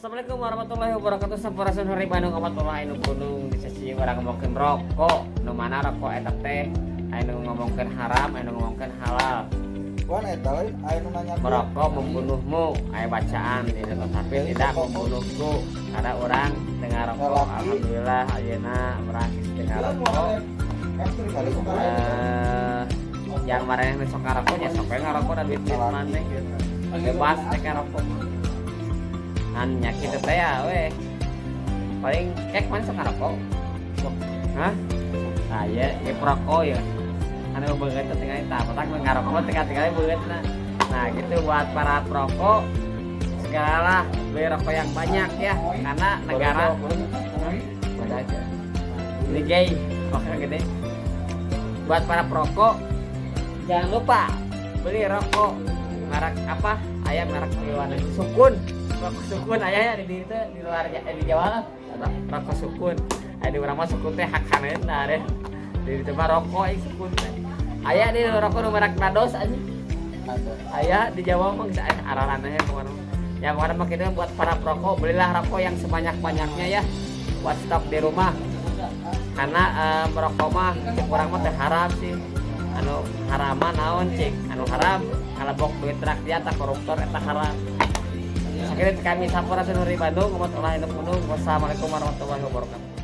Assalamualaikum warahmatullahi wabarakatuh. Sampurasun, hari Bandung, warahmatullahi nu gunung. Di sesi urang ngomongkeun rokok. Nu mana rokok eta teh anu ngomongkeun haram, anu ngomongkeun halal. Wan, eta lain aya nu nanya. Merokok membunuhmu, aya bacaan gitu, tapi tidak membunuhku karena urang teu ngarokok. Alhamdulillah, ayeuna urang geus teu ngarokok. Yang kemarin sok ngarokok nya sok we ngarokok dan duit duit maneh gitu. Bebas teh ngarokok. Kan nya kitu teh ya weh. Paling kek mana sok ngarokok? Hah? Nah, ya, ya perokok ya. Anu beungeut teh tinggal tah, matak ngarokok mah tinggal tinggal beungeut nah. Nah, gitu buat para perokok, segalalah beli rokok yang banyak ya, karena negara ada aja. Ini gay, oke gede. Buat para perokok, jangan lupa beli rokok merek apa? Aya merek di Sukun. Rokok Sukun aya ya di itu di luar di Jawa lah. Rokok Sukun. Aya di urang mah Sukun teh hakaneun nah deh. Di itu mah rokok ieu Sukun teh. Aya di rokok nu merek Nados anjing. Aya di Jawa mah geus aya araraneh pokoknya. Ya pokoknya mah kita buat para perokok, belilah rokok yang sebanyak-banyaknya ya buat stok di rumah. Karena merokok mah cek urang mah teh haram sih. Anu haraman naon cik? Anu haram ngalebok duit rakyat tak koruptor eta haram. Sakitu kami, sampurasun dari Bandung, warahmatullahi wabarakatuh. Wassalamualaikum warahmatullahi wabarakatuh.